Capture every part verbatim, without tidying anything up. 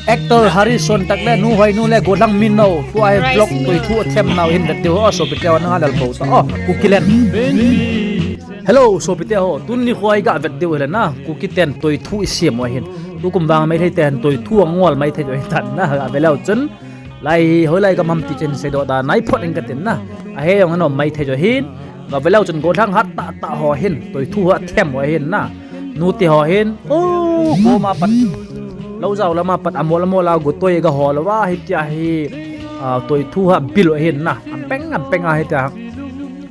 Actor Harrison tak le nu hoi nu le golang min no tu ai vlog toi thu athem nau hin vet diu ho sopite ho nang a lal po ta o Kukiland. Hello sopite ho, tuni khoi ga vet diu le na Kukiten toi thu i siam o hin. Tu kum vang mai thei ten toi thu angol mai thei jo hin tan na ga ve leu chun. Lai hoi lai ka mam ti chen se do da nai phot in ka tin na. A he yong no mai thei jo hin. Ga ve leu chun golang hat ta ta ho hin toi thu ho athem o hin na. Nu ti ho hin. O ko ma pan. Lo zau lama pat amol amol a gotoi ga hol uva hitia hi, ah, toi thu ha bil u ahin na. Ampeng ampeng a hitia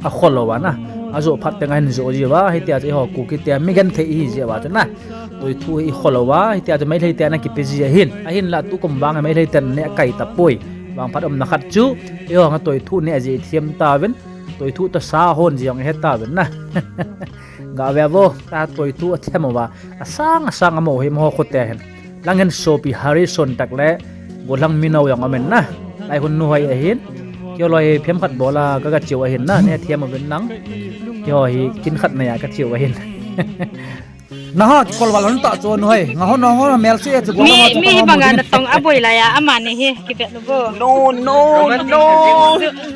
a khol uva na. Ajo phat teng ahin jo ji uva hitia chu eiho Kuki te mi genthei ihi ji uva chu na. Toi thu hi khol uva hitia chu Meitei te na kipe ji ahin. Ahinla tukum vang Meitei te ne kai tapoi. Vang phat umna khat chu eiho nga toi thu ne ji thiam tauvin. Toi thu ta sa hon ji jong he tauvin na. Ga ve vo ta toi thu athem uva. Asang asang amo hi mo khote hin. Lang hin sopi Harrison tak le golang mino jong amen na. Lai hun nu hoi ahin. Kio loi phem khat bola ka ga chiu ahin na. Ne thiam amen nang. Kio hi kin khat na ya ka chiu ahin. Na ha kol wal hon ta chu nu hoi. Nga hon hon mel se chu mi golang mi banga na tong aboi la ya ama ni hi ki vet lo bo. No, no, no.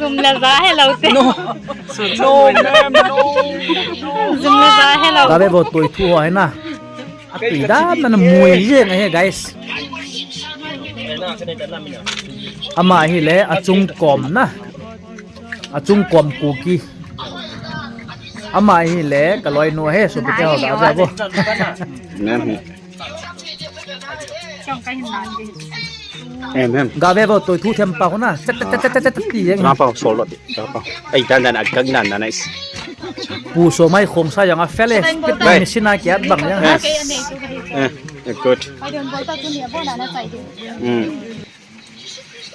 Zum la za he lo te. No. No, ma'am, no. Zum la za he lo. Ga ve vo toi thu ho hai na. Atui dam na na mui jeng ahi, guys. Ama hi le achung kom na. Achung kom Kuki. Ama hi le ka loinu ahi, sopi te ho ga ve vo. Amen. Amen. Ga ve vo toi thu them pa khu na. Chat, chat, chat, chat, chat, ti jeng. Nga pa sol lo ti. Ai, dan, dan, agak, dan, dan, nice. Pu Somai Khongsai jong a fele. Right. Machine a kiat bang jeng. Yes. Eh, eh, good. Mm.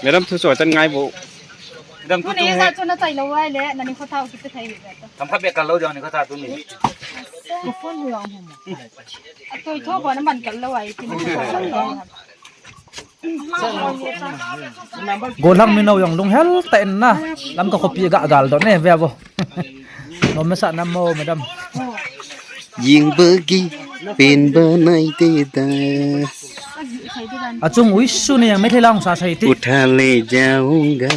Madam, thu so tan ngai bo. Madam, thu ni sa chu na chai lo ai le, na ni kho thau ki te thai. Tham kha be kal lo jong ni kho thau tu ni. Phone hu jong hum. A toi tho bo na man kal lo ai ti. Golang mino jong lunghel ta in na. Lamka khopi ga gal don e ve vo. Nom masa nam mo madam. Jing bagi pin ba nai te da. Achung ui su ne jang Meitei lang sa sai ti. Utha le jaunga.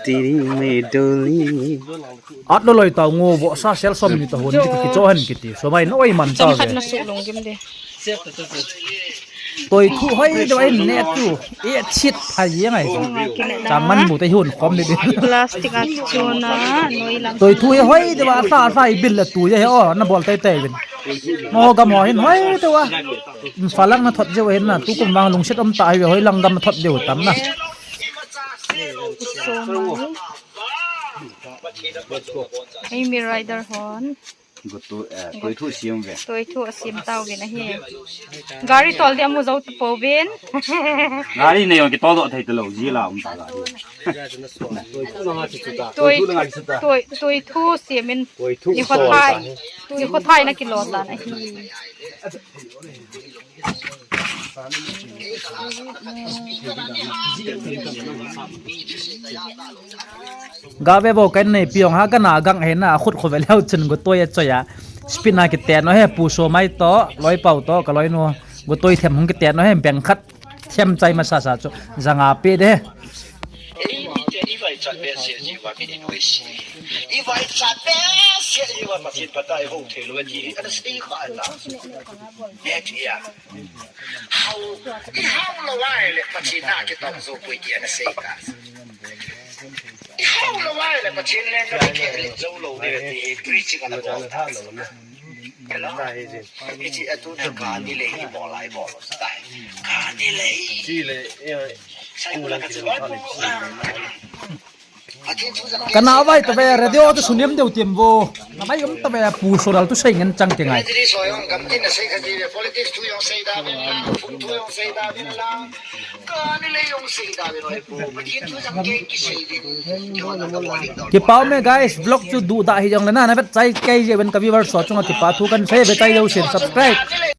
Tiri me doli. At lo loi tau ngo vo sa sel som ni ta hon ki ki cho han ki ti. Somai noi man ta. Cham khat na su long gim de. Toi thu hoi deu ahin ne tu. E chit phai jeng ai. Chang man bu te hun khom ni din. Plastic a chu na noi lang. Toi thu hoi deu a sa sa i bil la tu ye o na bol tai tai bin. Mo ga mo hin hoi deu a. Falang na thot jeu hin na tukum vang lungset um ta hoi hoi lang gam thot jeu tam na. Ei mi rider hon. Gutu, eh, toi thu siam ve. Toi thu asiam tau vin ahi. Gari tol dia mu zo tu po vin. Gari nei jong kitol doh thei talou, ji la um ta gari. Toi, toi, toi thu siam in. Toi thu ni kho thai. Ni kho thai na kilo tan ahi. Ga ve vo kan nei piong ha kana gang he na khut kho ve leu chun gotoi a choi a. Spin a kiten o he pu Somai to, loi pau to, ka loi nu. Gotoi them hung kiten o he beng khat them chai masa sa chu. Janga pe de. Ei mi te i vai chat be se ji va mi ni noi si. I vai chat be se ji va Pathen pata i ho thei lo ti. Ana si kha ta. Ne ti ya. Hau, i hau lo ai le Pathen na kitong zo poi ti ana sei ta. I hau lo ai le Pathen le na ke le zo lo de ti preaching ana bol ta. Hello. I ti atu na ka ni le i bol ai bol ta. Ka ni le. Ti le. Sai ku la ka chu. Kana vai ta ve radio tu sunem deu tem vo. Na mai um ta ve pu so dal tu sei ngen chang ke ngai. Kipau me guys, vlog chu du da hi jong le na, na vet chai kei je ven ka viewer so chunga kipa thu kan sei ve chai lo sin subscribe.